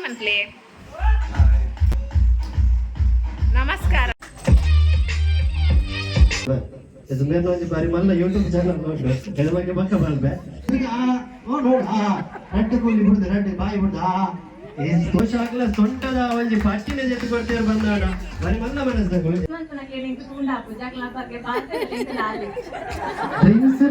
ಮನ್ಪ್ಲೆ. ನಮಸ್ಕಾರ. ಮೇರ್ನ ಒಂಜಿ ಬಾರಿ ಮಲ್ಲ ಯೂಟ್ಯೂಬ್ ಚಾನಲ್ ನೋಡು ಎಡಮಗೆ ಬಕ್ಕ ಬಲ್ಬೆ. ಓ ನೋಡು, ಆ ರಡ್ಡು ಕೂಲಿ ಬಿಡುದು, ರಡ್ಡು ಬಾಯಿ ಬಿಡುದು. ಆ ದೋಷ ಆಗ್ಲ ಸೊಂಟದ ಒಂಜಿ ಪಟ್ಟಿನ ಜೊತೆ ಕೊಡ್ತೇವೆ ಬಂದಾಡ ಬಾರಿ ಮಲ್ಲ ಮನಸ್ಸು. ಡ್ರಿಂಕ್ಸ್.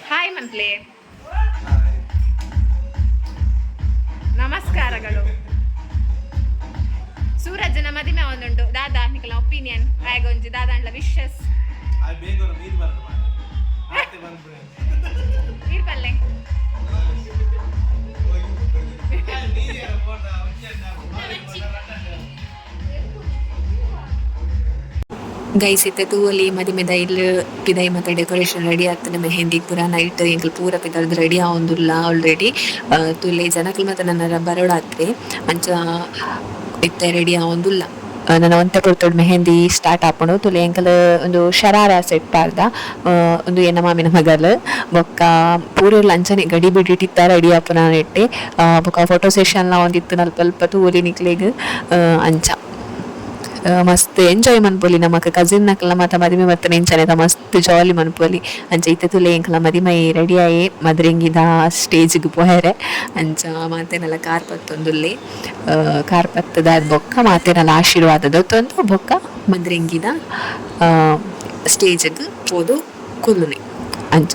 ಹಾಯ್ ಮನ್ಪ್ಲೆ. ನಮಸ್ಕಾರಗಳು. ಸೂರಜ್ನ ಮದಿಮೆ ಒಂದುಂಡು. ದಾದಾ ನಿಕಲ ಒಪಿನಿಯನ್ ಆಯಗೊಂಜಿ ದಾದಾಂಡ್ಲ ವಿಶಸ್. ಬೇಗ ನೀರು ಬರದು ಆತೆ ಬಂದ್ರೆ. ನೀರ್ ಪಲ್ಲೆ. ಗೈಸ್, ಇತ್ತೆ ತೂವೊಲಿ ಮದಿಮೆದ ಇಲ್ಲ್ ಪಿದೈ ಮಾತ ಡೆಕೋರೇಷನ್ ರೆಡಿ ಆಗ್ತದೆ. ಮೆಹಂದಿ ಪೂರ ನೈಟ್ ಎಂಕುಲು ಪೂರ ಪಿದರ್ದ್ ರೆಡಿ ಆವೊಂದುಲ್ಲ ಆಲ್ರೆಡಿ. ತೂಲೆ, ಜನಕುಲು ಮಾತ ನನ ಬರೋಡಾತ್ರೆ. ಅಂಚ ಇತ್ತೆ ರೆಡಿ ಆವೊಂದುಲ್ಲ. ನನ ಒಂತೆ ಪೊರ್ತುಡು ಮೆಹಂದಿ ಸ್ಟಾರ್ಟ್ ಆಪುಂಡು. ತೂಲೆ, ಎಂಕುಲು ಉಂದು ಶರಾರ ಸೆಟ್ ಪಾಡ್ದ. ಉಂದು ಎನ್ನ ಮಾಮಿನ ಮಗಲ್. ಬೊಕ್ಕ ಪೂರೆರ್ಲ ಅಂಚನೆ ಗಡಿ ಬಿಡಿಟಿತ್ತ ರೆಡಿ ಆಪುನ ನೆಟ್ಟೆ. ಬೊಕ್ಕ ಫೋಟೋ ಸೆಷನ್ ಲ ಒಂದಿತ್ತು ಅಲ್ಪ ಅಲ್ಪ, ತೂವೊಲಿ ನಿಕ್ಲೆಗ್. ಅಂಚ ಮಸ್ತ್ ಎಂಜಾಯ್ ಮನ್ಪೊಲಿ. ನಮಕ್ ಕಸಿನ್ ನಕಲ್ನ ಮಾತ ಮದಿಮೆ ಬತ್ತುಂಡ ಇಂಚನೆ ಮಸ್ತ್ ಜಾಲಿ ಮನ್ಪೊಲಿ. ಅಂಚ ಇತ್ತೆ ತೂಲೆ, ಎಂಕಲ್ನ ಮದಿಮೈ ರೆಡಿ ಆಯೆ, ಮದ್ರೆಂಗಿದ ಸ್ಟೇಜ್ ಗ್ ಪೋಯೆರೆ. ಅಂಚ ಮಾತೆರ್ನಲ ಕಾರ್ ಪತ್ತೊಂದುಲ್ಲೆ. ಕಾರ್ ಪತ್ತುದ ಬೊಕ್ಕ ಮಾತೆರ್ನಲ ಆಶೀರ್ವಾದ ದೆತ್ತೊಂದು ಬೊಕ್ಕ ಮದ್ರೆಂಗಿದ ಸ್ಟೇಜ್ ಗ್ ಪೋದು ಕುಲ್ಲುನೆ ಅಂಚ.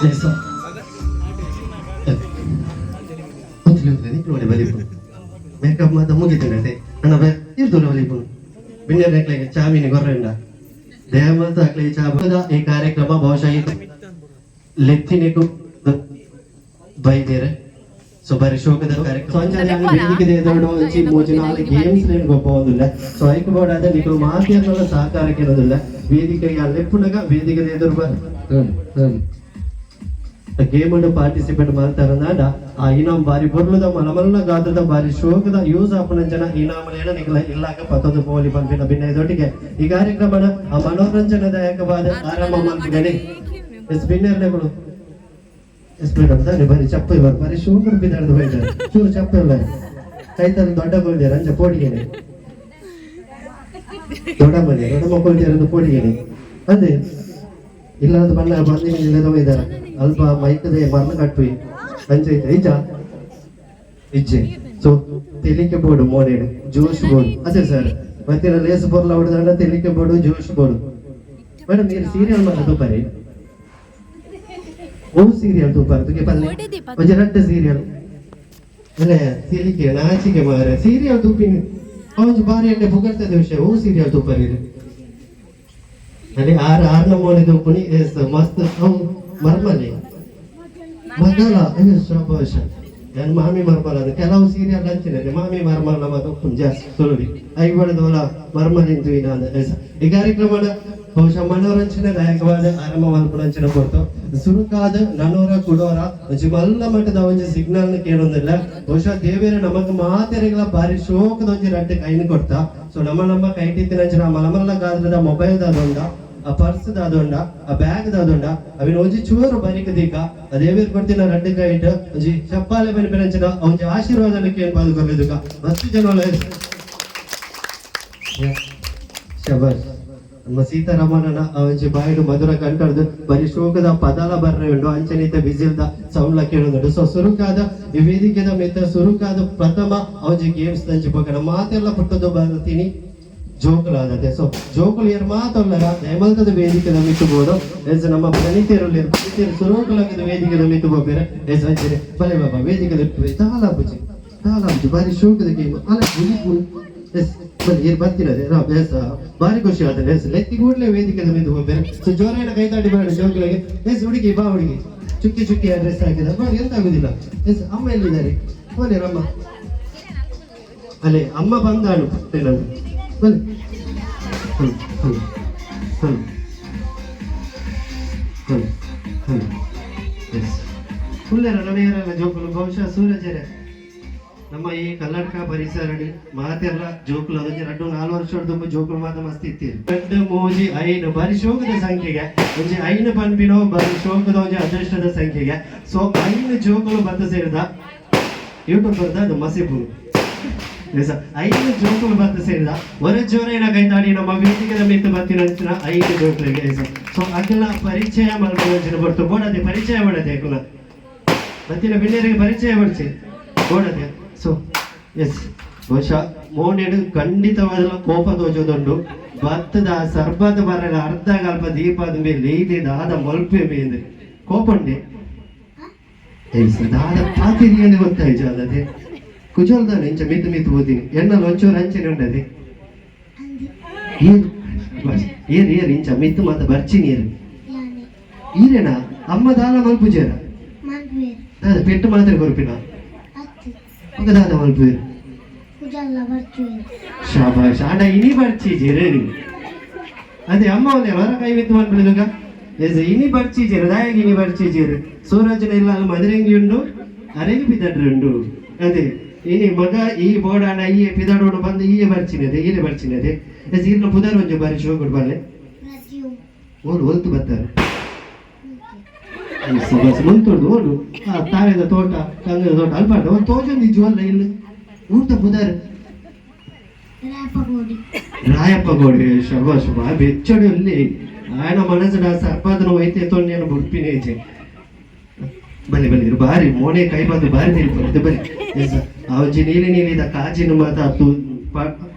ಜೈಸ ಹೊತ್ತಲಿ ಹೊತ್ತಲಿ ನೋಡಿ ಬಲಿಪು ಮೇಕಪ್ ಮಾತ ಮುಗಿತಂಡೆ ಅಣ್ಣ ಬೇ ಇರ್ತದೆ. ಬಲಿಪು ಬಿನ್ನೆ ರೇಕ್ಲೆಗೆ ಚಾವಿನಿ ಗೊರ್ರೆಂಡ ದೇವತ ಅಕ್ಲೆ ಚಾ. ಈ ಕಾರ್ಯಕ್ರಮ ಬಹುಶಃ ಈ ಲೆತ್ತಿನಿಗೂ ಬೈದೇರೆ. ಸೊ ಬಾರಿ ಶೋಕದ ಕಾರ್ಯಕ್ರಮ. ಸಂಜೆ ವೇದಿಕೆ ದೊಡ್ಡ ಒಂಜಿ ಮೂಜಿ ನಾಲ್ ಗೇಮ್ಸ್ ಲೇನ್ ಗೊಬ್ಬ ಒಂದುಲ್ಲ. ಸೊ ಐಕ್ ಬೋಡಾದ ನಿಕುಲು ಮಾತಿಯನ್ನೆಲ್ಲ ಸಹಕಾರಕ್ಕೆ ಇರೋದಿಲ್ಲ. ವೇದಿಕೆ ಲೆಪ್ಪುನಗ ವೇದಿಕೆ ಎದುರು ಗೇಮ್ ಅನ್ನು ಪಾರ್ಟಿಸಿಪೇಟ್ ಮಾಡ್ತಾರಂದಾಂಡ ಆ ಇನಾಮ್ ಬಾರಿ ಬೊರ್ಲುದ ಮಲಮಲ್ಲ ಗಾತ್ರದ ಬಾರಿ ಶೋಕದ ಯೂಸ್ ಆಪುನ ಜನ ಇನಾಮಲೇನ ನಿಕಲ ಇಲ್ಲಾಗ ಪತ್ತೊಂದು ಪೋಲಿ ಪನ್ಪಿನ ಭಿನ್ನ ಇದೊಟ್ಟಿಗೆ ಈ ಕಾರ್ಯಕ್ರಮನ ಆ ಮನೋರಂಜನಾದಾಯಕವಾದ ಆರಂಭ ಮಲ್ಪಿಗನೆ. ಎಸ್ ಬಿನ್ನೆರ್ನೆಗಳು. ಎಸ್ ಮೇಡಮ್ ತಾನೆ ಬಾರಿ ಚಪ್ಪು ಇವರು ಬಾರಿ ಶೋಕರ್ ಬಿದ್ದಾಡ್ದು ಬೈದಾರೆ. ಚೂರು ಚಪ್ಪು ಇಲ್ಲ ಕೈತನ ದೊಡ್ಡ ಕೊಲ್ದೇರ ಅಂಚ ಪೋಡಿಗೆನೆ. ದೊಡ್ಡ ಮನೆ ದೊಡ್ಡ ಮಕ್ಕಳು ಪೋಡಿಗೆನೆ ಅಂದೆ ಇಲ್ಲ ಅಂತ ಬಣ್ಣ ಬಂದಿನ ಇಲ್ಲದ ಇದ್ದಾರೆ. ಅಲ್ಪ ಮೈಕದೆ ಮರಣ ಕಟ್ಟುವಿ ಅಂಚ ಐತೆ ಇಜ್ಜ ಇಜ್ಜೆ. ಸೊ ತೆಲಿಕೆ ಬೋರ್ಡು ಮೋನೇಡು ಜೋಶ್ ಬೋರ್ಡು ಅದೇ ಸರ್. ಮತ್ತೆ ಲೇಸ್ ಬೋರ್ಲ ಹೊಡೆದ ತೆಲಿಕೆ ಬೋರ್ಡು ಜೋಶ್ ಬೋರ್ಡು. ಮೇಡಮ್, ನೀರು ಸೀರಿಯಲ್ ಮಾತ್ರ ತೂಪರಿ? ಓ ಸೀರಿಯಲ್ ತೂಪರ್ ತುಗೆ ಪಲ್ಲೆ ಒಂಜಿ ರಡ್ಡ್ ಸೀರಿಯಲ್ ಅಲ್ಲೇ. ತೆಲಿಕೆ ನಾಚಿಕೆ ಮಾರೆ. ಸೀರಿಯಲ್ ತೂಪಿನಿ ಒಂಜಿ ಬಾರಿ ಎಡ್ಡೆ ಪುಗರ್ತದ ವಿಷಯ. ಓ ಸೀರಿಯಲ್ ತೂಪರಿ ಅಲ್ಲಿ ಆರ್ ಆರ್ ನಮೂನೆ ತೂಪುನಿ. ಎಸ್, ಮಸ್ತ್. ಅವು ಮರ್ಮಲಿ ಮಗಲ. ಶಬಾಷ್. ನಾನು ಮಾಮಿ ಮರ್ಮಲ ಅದು ಕೆಲವು ಸೀರಿಯಲ್ ಅಂಚಿನ ಮಾಮಿ ಮರ್ಮಲ ಮಾತ ಉಪ್ಪುನ್ ಜಾಸ್ತಿ ಸುಲಭಿ ಐಬಡದೋಲ ಮರ್ಮಲಿಂತು. ಎಸ್, ಈ ಕಾರ್ಯಕ್ರಮದ ಬಹುಶಃ ಮನೋರಂಜನೆದಾಯಕವಾದ ಆರಂಭ ಮಲ್ಪುನಂಚಿನ ಪೊರ್ತು. ಸುರುಕಾದ ನನೋರ ಕುಡೋರ ಒಂಜಿ ಮಲ್ಲ ಮಟ್ಟದ ಒಂಜಿ ಸಿಗ್ನಲ್ ಕೇಳೊಂದಿಲ್ಲ. ಬಹುಶಃ ದೇವೇರ ನಮಕ್ ಮಾತೆರೆಗ್ಲ ಬಾರಿ ಶೋಕದ ಒಂಜಿ ರಡ್ಡ್ ಕೈನ್ ಕೊರ್ತ. ಸೊ ನಮ್ಮ ನಮ್ಮ ಕೈಟಿತ್ತಿನಂಚಿನ ಮಲಮಲ್ಲ ಗಾತ್ರದ ಮೊಬೈಲ್ ದಾದೊಂಡ, ಆ ಪರ್ಸ್ ದಾದೊಂಡ, ಆ ಬ್ಯಾಗ್ ದಾದೊಂಡ, ಅವಿನ ಒಂಜಿ ಚೂರು ಬರಿಕ್ ದೀಕ. ಆ ದೇವೇರ್ ಕೊಡ್ತಿನ ರಡ್ಡ್ ಕೈಟ್ ಒಂಜಿ ಚಪ್ಪಾಲೆ ಪನ್ಪಿನಂಚಿನ ಒಂಜಿ ಆಶೀರ್ವಾದ ಕೇನ್ ಬಾದು ಕೊರ್ಲಿದುಕ ಮಸ್ತ್ ಜನ. ಶಬಾಷ್. ನಮ್ಮ ಸೀತಾರಾಮನ ಆ ಒಂಜಿ ಬಾಯಿಡು ಮಧುರ ಕಂಠರ್ದು ಬರಿ ಶೋಕದ ಪದಾಲ ಬರ್ರೆ ಉಂಡು. ಅಂಚನಿತ ಬಿಸಿಲ್ದ ಸೌಂಡ್ ಲ ಕೇಳೊಂದುಂಡು. ಸೊ ಸುರುಕಾದ ಈ ವೇದಿಕೆದ ಮಿತ್ತ ಸುರುಕಾದ ಪ್ರಥಮ ಒಂಜಿ ಗೇಮ್ಸ್ ದಂಚಿ ಪೋಕಣ ಮಾತೆಲ್ಲ ಪುಟ್ಟದ್ದು ಬರ್ತೀನಿ ಜೋಕುಲಾದತೆ. ಸೊ ಜೋಕುಲು ಏರ್ ಮಾತೊಲ್ಲರ ದಯಮಲ್ತದ ವೇದಿಕೆದ ಮಿತ್ತು ಬೋಡು. ಎಸ್, ನಮ್ಮ ಪ್ರಣೀತಿಯರು ಪ್ರಣೀತಿಯರು ಸುರುಕುಲಾಗದ ವೇದಿಕೆದ ಮಿತ್ತು ಬೋಪೇರೆ. ಎಸ್, ಅಂಚನೆ ಬಲೆ ಬಾಬಾ ವೇದಿಕೆದ ತಾಲ ಬುಜಿ, ತಾಲ ಬುಜಿ. ಬಾರಿ ಶೋಕದ ಗೇಮ್ ಅಲ್ಲ ಬುಲಿ. ಎಸ್, ಬನ್ನಿ. ಏರ್ ಬರ್ತೀರದೆ? ಎಸ್, ಬಾರಿ ಖುಷಿ ಆದ್ರೆ. ಎಸ್, ಲೆತ್ತಿ ಕೂಡಲೇ ವೇದಿಕೆದ ಮೇಲೆ ಹೋಗ್ಬೇರೆ. ಸೊ ಜೋರಾಯಣ ಕೈತಾಡಿ ಬೇಡ ಜೋಕುಲಿಗೆ. ಎಸ್, ಹುಡುಗಿ ಬಾ ಹುಡುಗಿ. ಚುಕ್ಕಿ ಚುಕ್ಕಿ ಅಡ್ರೆಸ್ ಹಾಕಿದ ಬಾ, ಎಂತ ಆಗುದಿಲ್ಲ. ಎಸ್, ಅಮ್ಮ ಎಲ್ಲಿದ್ದಾರೆ? ಬನ್ನಿ ಅಮ್ಮ. ಅಲ್ಲೇ ಅಮ್ಮ ಬಂದಾಳು ನಾನು. ಬನ್ನಿ. ಹ್ಮ್ ಹ್ಮ್ ಹ್ಮ್ ಹ್ಮ್ ಹ್ಮ್ ಎಸ್, ಉಲ್ಲೇರ ನನಗೇರಲ್ಲ ಜೋಕುಲು. ಬಹುಶಃ ಸೂರಜರೇ ನಮ್ಮ ಈ ಕಲ್ಲಡ್ಕ ಪರಿಸರಡಿ ಮಾತೆಲ್ಲ ಜೋಕುಲು ಅದೊಂಜಿ ರಡ್ಡು ನಾಲ್ ವರ್ಷದ ಜೋಕುಲು ಮಾತ ಮಸ್ತ್ ಇತ್ತೀರಿ. ರಡ್ಡು ಮೂಜಿ ಐನು, ಬಾರಿ ಶೋಕದ ಸಂಖ್ಯೆಗೆ. ಒಂಜಿ ಐನು ಪನ್ಪಿನೋ ಬಾರಿ ಶೋಕದ ಒಂಜಿ ಅದೃಷ್ಟದ ಸಂಖ್ಯೆಗೆ. ಸೊ ಐನು ಜೋಕುಲು ಬತ್ತ ಸೇರಿದ. ಯೂಟ್ಯೂಬ್ ಬರ್ದ ಅದು ಮಸಿಪುನು. ಐದು ಜೋಕುಲು ಬತ್ತ ಸೇರಿದ. ಹೊರ ಜೋರೇನ ಕೈತಾಡಿ ನಮ್ಮ ವೇದಿಕೆದ ಮಿತ್ತು ಬತ್ತಿನಂಚಿನ ಐದು ಜೋಕುಲಿಗೆ. ಸೊ ಅಕಲ ಪರಿಚಯ ಮಲ್ಪುನಂಚಿನ ಬರ್ತು ಬೋಡದೆ. ಪರಿಚಯ ಮಾಡದೆ ಅಕಲ ಬತ್ತಿನ ಬಿನ್ನೆರಿಗೆ ಪರಿಚಯ ಪಡಿಸಿ ಬೋಡದೆ. ಸೊ ಎಸ್, ಬಹುಶಃ ಮೋನೆಡು ಖಂಡಿತವಾದ ಕೋಪ ತೋಜೋದುಂಡು. ಭತ್ತದ ಸರ್ಬತ್ ಬರಲ ಅರ್ಧ ಕಲ್ಪ ದೀಪದ ಮೇಲೆ ಇದೆ ದಾದ ಮೊಲ್ಪೆ ಮೇಲೆ ಕೋಪ ಉಂಡೆ. ದಾದ ಪಾತಿರಿ ಗೊತ್ತಾಯ್ತು ಅಲ್ಲದೆ ಕುಜಲ್ದಾನೆ ಇಂಚ ಮಿತ್ತು ಮಿತ್ತು ಓದಿನಿ ಎಣ್ಣಲ್ ಒಂಚೂರು ಅಂಚನೆ ಉಂಡದೆ. ಏರು ಏರು ಏರು ಇಂಚ ಮಿತ್ತು ಮಾತ ಬರ್ಚಿ ನೀರು ಈರೇನಾ? ಅಮ್ಮ ದಾಲ ಮಲ್ಪುಜೇರ? ದಾದ ಪೆಟ್ಟು ಮಾತ್ರ ಕೊರ್ಪಿನ ఒక ದಾದ ಮಲ್ಪುವೇರು? ಶಾಬಾಷ್. ಆಂಡ ಇನಿ ಬರ್ಚಿ ಜೆರೇನಿ ಅದೇ ಅಮ್ಮ ಒಲ್ಲೆ ಹೊರ ಕೈ ಮಿತ್ತು ಮಲ್ಪುಡುಗ. ಎಸ್, ಇನಿ ಬರ್ಚಿ ಜೇರು ದಾಯಗ ಇನಿ ಬರ್ಚಿ ಜೇರು. ಸೂರಜನ ಇಲ್ಲ ಅಲ್ಲಿ ಮದರಂಗಿ ಉಂಡು, ಅರೆಗೆ ಪಿದಡ್ರೆ ಉಂಡು. ಅದೇ ಇನಿ ಮಗ ಈ ಬೋಡಾಣ ಈ ಪಿದಡೋಡು ಬಂದು ಈಯೆ ಬರ್ಚಿನದೆ, ಈರೆ ಬರ್ಚಿನದೆ. ಎಸ್, ಇರ್ನ ಪುದರ್ ಒಂಜಿ ಬಾರಿ ಶೋಕುಡು ಬಲ್ಲೆ. ಓಲು ಒಲ್ತು ಬರ್ತಾರೆ? ಬಸ್ ಮುಂತುಂಡು ಓಡು. ಆ ತಾಳೆದ ತೋಟ, ಕಂಗದ ತೋಟ ಅಲ್ಪಾಂಡ ಒಂದು ತೋಜೊಂದು ಜೋಲ್ಲ ಇಲ್ಲ ಊರ್ದ ಪುದರ್? ರಾಯಪ್ಪ ಗೋಡಿ. ಶಬಾಷ್ ಬಾ. ಬೆಚ್ಚಡಿ ಅಲ್ಲಿ ఆయన మనసుಡ ಸರ್ಪದನ ವೈದ್ಯ నేను ಬುಡ್ಪಿನೇಜೆ. ಬನ್ನಿ ಬನ್ನಿ. ಬಾರಿ ಮೋನೆ ಕೈ ಬಂದು ಬಾರಿ ನೀರು ಬರುತ್ತೆ. ಬನ್ನಿ. ಎಸ್, ಆ ಒಂಜಿ ನೀಲಿ ನೀಲಿದ ಕಾಜಿನ ಮಾತ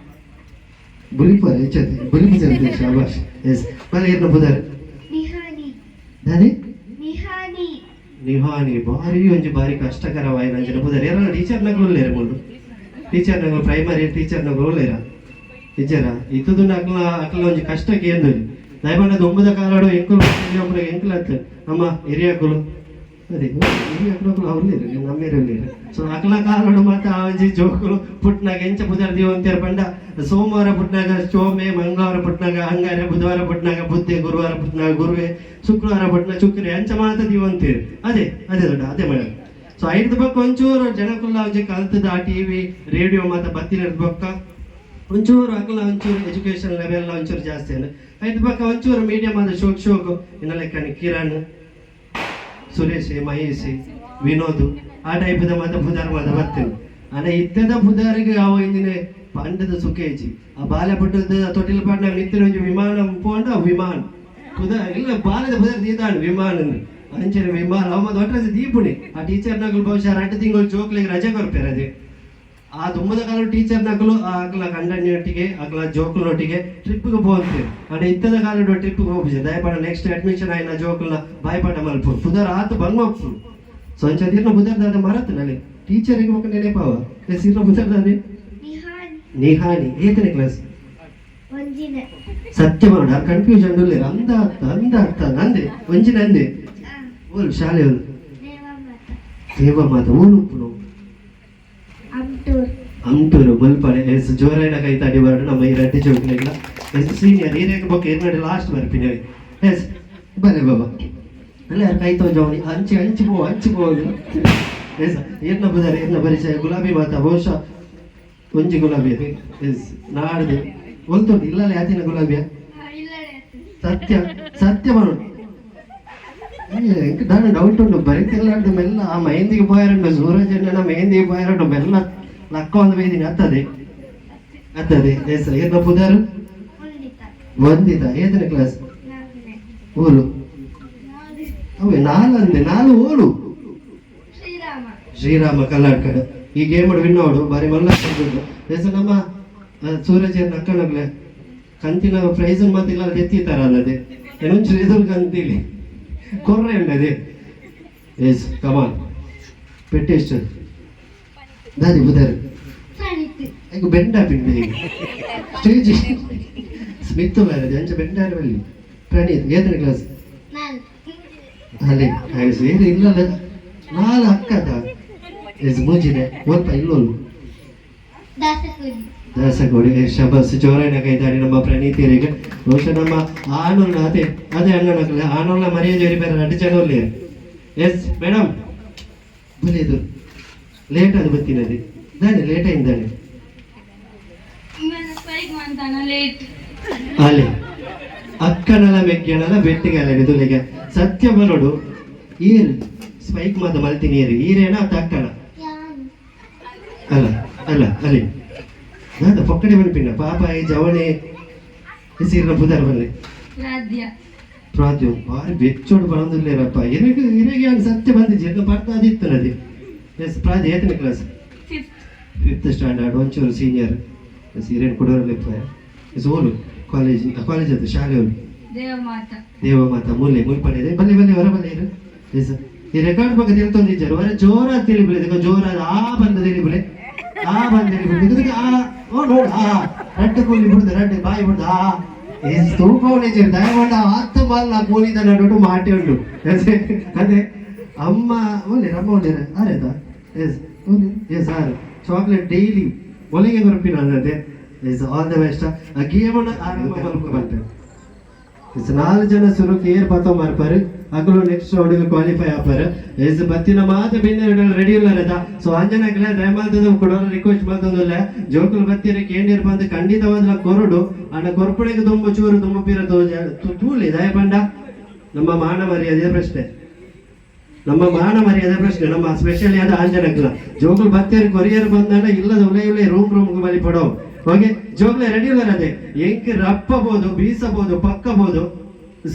ಬುಲಿಪರ್ ಹೆಚ್ಚದೆ ಬುಲಿಪು ಸೇರ್ತದೆ. ಶಾಬಾಷ್. ಎಸ್, ಬನ್ನಿ. ಇರ್ನ ಬುದರ್? ದಾನೆ? ನಿಹಾನಿ. ಬಾರಿ ಒಂಜಿ ಬಾರಿ ಕಷ್ಟಕರವಾಯಿನ ಅಂಚಿನ ಬುದರ್. ಯಾರನ್ನ ಟೀಚರ್ ನಗಲು ಉಲ್ಲೇರ ಮುಲ್ಲು? ಟೀಚರ್ ನಗಲು, ಪ್ರೈಮರಿ ಟೀಚರ್ ನಗಲು ಉಲ್ಲೇರ? ಟೀಚರ ಇತ್ತದು ಅಕ್ಲ ಅಕ್ಲ ಒಂಜಿ ಕಷ್ಟಕ್ಕೆ ఏంది ದಯಮಾಡಿ ಒಂಬದ ಕಾಲಾಡು ಎಂಕುಲು ಒಬ್ಬರಿಗೆ ಎಂಕುಲು ಅತ್ತ ನಮ್ಮ ಹಿರಿಯಕುಲು. ಅದೇ ಹಿರಿಯಕುಲು ಅವ್ಲೇರು ನಮ್ಮೇರು ಉಲ್ಲೇರು. ಸೊ ಅಕ್ಲ ಕಾಲಾಡು ಮಾತ ಆ ಒಂಜಿ ಜೋಕುಲು ಪುಟ್ನಾಗ ಎಂಚ ಪುದರ್ ದೀವಂತೇರ್ ಪಂಡ, ಸೋಮವಾರ ಪುಟ್ನಾಗ ಚೋಮೆ, ಮಂಗಳವಾರ ಪುಟ್ನಾಗ ಅಂಗಾರೆ, ಬುಧವಾರ ಪುಟ್ನಾಗ ಬುದ್ಧೆ, ಗುರುವಾರ ಪುಟ್ನಾಗ ಗುರುವೆ, ಶುಕ್ರವಾರ ಪುಟ್ನ ಚುಕ್ರೆ, ಅಂಚ ಮಾತ ದೀವಂತೇರು. ಅದೇ ಅದೇ ದೊಡ್ಡ ಅದೇ ಮೇಡಮ್. ಸೊ ಐದು ಬೊಕ್ಕ ಒಂಚೂರು ಜನಕುಲ್ಲ ಒಂಜಿ ಕಲ್ತದ ಆ ಟಿವಿ ರೇಡಿಯೋ ಮಾತ ಬತ್ತಿನ ಬೊಕ್ಕ ಒಂಚೂರು ಅಕಲ ಒಂಚೂರು ಎಜುಕೇಶನ್ ಲೆವೆಲ್ ಒಂಚೂರು ಜಾಸ್ತಿ ಅಲ್ಲ. ಐದು ಬೊಕ್ಕ ಒಂಚೂರು ಮೀಡಿಯಂ ಆದ ಶೋಕ್ ಶೋಕ್ ಇನ್ನ ಲೆಕ್ಕನಿ ಕಿರಣ್, ಸುರೇಶ್, ಮಹೇಶ್, ವಿನೋದ್ ಆ ಟೈಪ್ದ ಮಾತ ಪುದಾರ್ ಮಾತ ಬರ್ತೇನೆ. ಅನ ಇತ್ತದ ಪುದಾರಿಗೆ ಅವ ಇಂದಿನ ಪಂಡದ ಸುಖೇಜಿ. ಆ ಬಾಲೆ ಪುಟ್ಟದ ತೊಟ್ಟಿಲ್ ಪಾಡ್ನ ಮಿತ್ತಿನ ಒಂಜಿ ವಿಮಾನ ಪೋಂಡ ವಿಮಾನ ಪುದ ಇಲ್ಲ ಬಾಲದ ಪುದರ್ ದೀದಾಣ್ ವಿಮಾನ ಅಂಚನೆ ವಿಮಾನ ಅವ ದೊಡ್ಡ ದೀಪುಣಿ. ಆ ಟೀಚರ್ ನಗಲು ಬಹುಶಃ 2 ತಿಂಗಳು ಜೋಕ್ಲಿಗೆ ರಜೆ ಕೊರ್ಪೇರು. ಅದೇ ಆ ದುಮ್ಮದ ಕಾಲ ಟೀಚರ್ ನಕಲು ಅಕ್ಲ ಕಂಡನಿಯೊಟ್ಟಿಗೆ ಅಕ್ಲ ಜೋಕುಲೊಟ್ಟಿಗೆ ಟ್ರಿಪ್ಗೆ ಪೋಂತೇವೆ. ಅಂಡ ಇತ್ತದ ಕಾಲಡು ಟ್ರಿಪ್ಗೆ ಹೋಗ್ಬಿಜೆ. ದಯಪಾಡ ನೆಕ್ಸ್ಟ್ ಅಡ್ಮಿಷನ್ ಆಯ್ನ ಜೋಕುಲ್ನ ಬಾಯ್ಪಾಠ ಮಲ್ಪು. ಪುದರ್ ಆತು ಬಂಗ್. ಸೊ ಅಂಚ ಇರ್ನ ಪುದರ್ ದಾದ ಮರತ್ ನಲ್ಲಿ ಟೀಚರಿಗೆ ಬೊಕ ನೆನೆಪಾವ. ಎಸ್, ಇರ್ನ ಪುದರ್ ದಾದೆ? ನಿಹಾನಿ. ಏತನೇ ಕ್ಲಾಸ್? ಸತ್ಯ ಮಾಡ ಕನ್ಫ್ಯೂಷನ್ ಉಲ್ಲೇರ. ಅಂದ ಅರ್ಥ ಅಂದ ಅರ್ಥ ನಂದೆ ಒಂಜಿ ನಂದೆ. ಓಲು ಶಾಲೆ? ಓಲು? ದೇವ ಮಾತ. ಓಲು ಉಪ್ಪುನು? ಅಂಟೂರು ಮುಲ್ಪಡೆ. ಎಸ್, ಜೋರಾಯಣ ಕೈ ತಡಿ ಬರಡು ನಮ್ಮ ಈ ರಡ್ಡಿ ಜೋಕ್ಲೆಗ್ಲ. ಎಸ್, ಸೀನಿಯರ್ ಈರೇಗ ಬೊಕ್ಕ ಏರ್ನಡೆ ಲಾಸ್ಟ್ ಬರ್ಪಿನವಿ. ಎಸ್, ಬಲೆ ಬಾಬಾ. ಅಲ್ಲ, ಯಾರು ಕೈ ತೋಜವನಿ? ಅಂಚಿ ಅಂಚಿ ಪೋ, ಅಂಚಿ ಪೋ. ಎಸ್, ಏರ್ನ ಬುದಾರ, ಏರ್ನ ಪರಿಚಯ? ಗುಲಾಬಿ ಮಾತ ಬಹುಶಃ ಒಂಜಿ ಗುಲಾಬಿ ಅದು. ಎಸ್, ನಾಡ್ದು ಒಲ್ತುಂಡು ಇಲ್ಲ ಯಾತಿನ ಗುಲಾಬಿಯ? ಸತ್ಯ ಸತ್ಯ ಬರೋಣ. ದಾನ ಡೌಟ್ ಉಂಟು. ಬರೀತಿಲ್ಲ ಮೆಲ್ಲ ಆ ಮೆಹಂದಿಗೆ ಪೋಯಾರಂಡು. ಸೂರಜ್ ಅಣ್ಣನ ಮೆಹಂದಿಗೆ ಪೋಯಾರಂಡು. ಮೆಲ್ಲ ಲಕ್ಕ ಒಂದು ಬೈದಿನಿ. ಅತ್ತದೆ ಅತ್ತದೆ. ಎಸ್, ಏರ್ನ ಪುದಾರು? ವಂದಿತ. ಏತನೇ ಕ್ಲಾಸ್? ಊರು? ಅವೇ ನಾಲ್ ಅಂದೆ, ನಾಲ್. ಓಲು? ಶ್ರೀರಾಮ. ಶ್ರೀರಾಮ ಕಲ್ಲಾಡ್ಕಡೆ. ಈ ಗೇಮ್ ವಿನ್ ಅವಡು ಬಾರಿ ಮಲ್ಲ. ಎಸ್, ನಮ್ಮ ಸೂರಜ್ ಅಕ್ಕನಗ್ಲೆ ಕಂತಿನ ಪ್ರೈಸ್ ಮಾತ್ರ ಇಲ್ಲ ಎತ್ತಿತ್ತಾರ ಅಲ್ಲದೆ ಏನೊಂಚೂರು ಎದುರು ಕಂತಿಲಿ ಕೊರ್ರೆ ಉಂಡದೆ. ಎಸ್, ಕಮಾನ್. ಪೆಟ್ಟೆ ಎಷ್ಟು ದಾದಿ ಬುದಾರು? ಪ್ರಣೀತ್. ಈಗ ಬೆಂಡ ಪಿಂಡ ಸ್ಟೇಜ್ ಸ್ಮಿತ್ ಬೇರೆ ಅಂಚ ಬೆಂಡಾರ ಬಲ್ಲಿ. ಪ್ರಣೀತ್, ಏತನೇ ಕ್ಲಾಸ್? ನಾಲ್ಕು. ಅಲ್ಲಿ ಸೇರಿ ಇಲ್ಲ, ನಾಲ್ ಅಕ್ಕದ. ಎಸ್, ಮೂಜಿನೆ ಓದ್ಪ ಇಲ್ಲೋಲು? ದಾಸಕೋಡಿ. ದಾಸಗೋಡಿ. ಶಬಸ್, ಜೋರಾಯಿನ ಕೈದಾಡಿ ನಮ್ಮ ಪ್ರಣೀತಿಯರಿಗೆ. ಬಹುಶಃ ನಮ್ಮ ಆನೋಲ್ನ ಅದೇ ಅದೇ ಅಣ್ಣನಕ್ಕಲೆ ಆನೋಲ್ನ ಮರ್ಯಾದೆ ಜೋರಿ ಬೇರೆ ರಡ್ಡು ಜನ ಉಲ್ಲೇರು. ಎಸ್ ಮೇಡಮ್, ಬಲಿದು ಲೇಟ್ ಅದು ಬತ್ತಿನది ದಾನೆ ಲೇಟ್ ಅయింದಾನೆ? ಸ್ಪೈಕ್ ಮಂತಾನ ಲೇಟ್. ಅಲೆ ಅಕ್ಕನಲ ಮೆಗ್ಗನಲ ಬೆಟ್ಟಿಗೆ ಅಲೆ ತುಲಿಗೆ. ಸತ್ಯ ಬರೋಡು, ಈರ್ ಸ್ಪೈಕ್ ಮಾತ ಮಲ್ತೀನಿ ಏರು ಈರೇನ ಅತ್ತ ಅಕ್ಕನ? ಅಲ್ಲ ಅಲ್ಲ, ಅಲ್ಲಿ ದಾದ ಪೊಕ್ಕಡೆ ಬನ್ಪಿನ ಪಾಪ ಈ ಜವಣೆ ಸೀರ್ನ ಬುಧಾರ ಬನ್ನಿ. ರಾಧ್ಯ. ಪ್ರಾದ್ಯು ಭಾರಿ ಬೆಚ್ಚೋಡು ಬರೋದಿಲ್ಲೇರಪ್ಪ. ಇರಗೆ ಇರಗೆ ಅವ್ನು ಸತ್ಯ ಬಂದಿದ್ದೆ ಜನ ಬರ್ತಾ ಅದಿತ್ತು ನದಿ. ಎಸ್, ಪ್ರಾದ್ಯ, ಏತನೇ ಕ್ಲಾಸ್? ಫಿಫ್ತ್. ಫಿಫ್ತ್ ಸ್ಟ್ಯಾಂಡರ್ಡ್, ಒಂಚೂರು ಸೀನಿಯರ್. ಎಸ್, ಹಿರೇನ್ ಕೊಡೋರಲ್ಲಿಪ್ಪ. ಎಸ್, ಓಲು ಕಾಲೇಜ್? ಕಾಲೇಜ್ ಅದು ಶಾಲೆ ಓಲು? ದೇವಮಾತ. ದೇವಮಾತ ಮೂಲೆ ಮುಲ್ಪಣೆ. ಬಲ್ಲೆ ಬಲ್ಲೆ, ಹೊರ ಬಲ್ಲೆ ಇರು. ಎಸ್, ಈ ರೆಕಾರ್ಡ್ ಬಗ್ಗೆ ತಿಳ್ತೊಂದಿದ್ದಾರೆ. ಹೊರ ಜೋರಾದ ತಿಳಿಬುಲೆ, ಇದಕ್ಕೆ ಜೋರಾದ ಆ ಬಂದ ತಿಳಿಬುಲೆ, ಆ ಬಂದ ತಿಳಿಬುಲೆ. ಇದಕ್ಕೆ ಆ ಓ ನೋಡು, ಆ ರಡ್ಡು ಕೂಲಿ ಬಿಡುದು, ರಡ್ಡು ಬಾಯಿ ಬಿಡುದು. ಆ ಎಸ್, ತೂಕವನೇ ದಯಗೊಂಡ ಆತ್ತ ಬಾಲ್ ಕೂಲಿದ ನಡುಟು ಮಾಟಿ ಉಂಟು. ಎಸ್, ಅದೇ ಅಮ್ಮ ಒಳ್ಳೆ, ಅಮ್ಮ ಒಳ್ಳೆ ಆರೇತಾ? ಎಸ್ ಎಸ್, ಆರು ಚಾಕ್ಲೇಟ್ ಡೈಲಿ ಒಳಗೆ ಕೊರಪಿನ ಅದೇ. Yes, all the best. ಆ ಗೇಮನ್ನು ಆರಂಭ ಮಲ್ಪು. ಎಸ್, ನಾಲ್ಕು ಜನ ಸುರುಕು ಏರ್ ಪತ್ತ ಮಾರ್ಪಾರು, ಅಗಲು ನೆಕ್ಸ್ಟ್ ರೌಂಡ್ ಕ್ವಾಲಿಫೈ ಆಪಾರು. ಎಸ್, ಬತ್ತಿನ ಮಾತ ಬಿಂದ ರೆಡಿ ಇಲ್ಲ ರದ. ಸೊ ಅಂಜನಕ್ಲೆ ದಯಮಾಲ್ತದ ಕೊಡೋರು ರಿಕ್ವೆಸ್ಟ್ ಮಾಡ್ತಂದಿಲ್ಲ. ಜೋಕುಲು ಬತ್ತೀರ ಕೇಂದಿರ್ ಬಂದು ಖಂಡಿತವಾದ ಕೊರಡು ಅಣ್ಣ ಕೊರ್ಪಡೆಗೆ ತುಂಬ ಚೂರು ತುಂಬ ಪೀರ ತೂಲಿ ದಯಪಂಡ ನಮ್ಮ ಮಾನ ಮರ್ಯಾದೆಯ ಪ್ರಶ್ನೆ, ನಮ್ಮ ಮಾನ ಮರ್ಯಾದೆ ಪ್ರಶ್ನೆ. ನಮ್ಮ ಸ್ಪೆಷಲಿ ಅದು ಆಂಜನಕ್ಲ ಜೋಕುಲು ಬತ್ತೀರ ಕೊರಿಯರ್ ಬಂದಾಂಡ ಇಲ್ಲದ ಉಲೆ ಉಲೆ ರೂಮ್ ರೂಮ್ ಬಲಿ ಪಡೋ. ಓಕೆ, ಜೋಗ್ಲೆ ರೆಡಿ ಇಲ್ಲ ಅದೇ. ಎಂಕ್ ರಪ್ಪಬಹುದು, ಬೀಸಬಹುದು, ಪಕ್ಕಬಹುದು.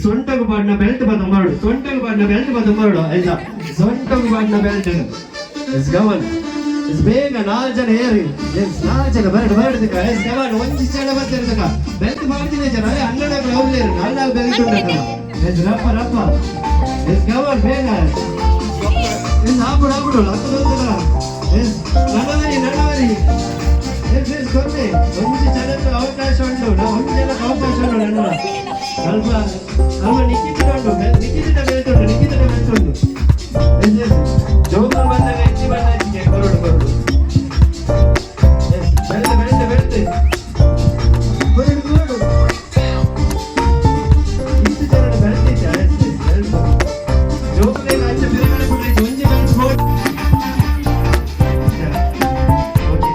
ಸೊಂಟಗು ಬಾಡ್ನ ಬೆಲ್ಟ್ ಬದ ಮರಡು, ಸೊಂಟಗು ಬಾಡ್ನ ಬೆಲ್ಟ್ ಬದ ಮರಡು. ಆಯ್ತಾ? ಸೊಂಟಗು ಬಾಡ್ನ ಬೆಲ್ಟ್. ಎಸ್, ಗಮನ್. ಎಸ್, ಬೇಗ ನಾಲ್ಕು ಜನ ಏರಿ. ಎಸ್, ನಾಲ್ಕು ಜನ ಬರಡು ಬರಡು. ಎಸ್, ಗಮನ್. ಒಂಜಿ ಜನ ಬರ್ತಿರ್ತಕ ಬೆಲ್ಟ್ ಮಾಡ್ತೀನಿ ಜನ. ಅದೇ ಅಣ್ಣನ ಹೋಗ್ಲೇರು ನಾಲ್ ನಾಲ್ ಬೆಲ್ಟ್ ಉಂಟು. ಎಸ್, ರಪ್ಪ ರಪ್ಪ. ಎಸ್, ಗಮನ್, ಬೇಗ. ಎಸ್, ಆಪುಡು ಆಪುಡು ಲಕ್ಕದೊಂದಲ. ಎಸ್, ನಡವರಿ ನಡವರಿ. ಎಸ್ ಎಸ್, ಕೊರ್ಲೆ ಒಂಜಿ ಜನಕ್ಕೆ ಅವಕಾಶ ಉಂಟು. ನಾವು ಒಂದು ಜನಕ್ಕೆ ಅವಕಾಶ ಉಂಟು. ನನ್ನ ಅಲ್ಪ ಅಲ್ಪ ನಿಖಿತ ಉಂಟು, ನಿಖಿತ ಬೆಲ್ಟ್ ಉಂಟು, ನಿಖಿತ ಬೆಲ್ಟ್ ಉಂಟು. ಎಸ್ ಎಸ್, ಜೋಕರ್ ಬಂದಾಗ ಹೆಚ್ಚಿ ಬಂದ ಹೆಚ್ಚಿಗೆ ಕೊರಡು ಕೊರಡು. ಎಸ್, ಬೆಲ್ಟ್ ಬೆಲ್ಟ್ ಬೆಲ್ಟ್, ಕೊರಡು ಕೊರಡು. ಇಷ್ಟು ಜನ ಬೆಲ್ಟ್ ಇದ್ದ. ಎಸ್ ಎಸ್, ಬೆಲ್ಟ್ ಜೋಕುಲೇಗ ಅಂಚೆ ಬಿರಗಡೆ ಬಿಡ್ರಿ. ಒಂಜಿ belt board. Okay.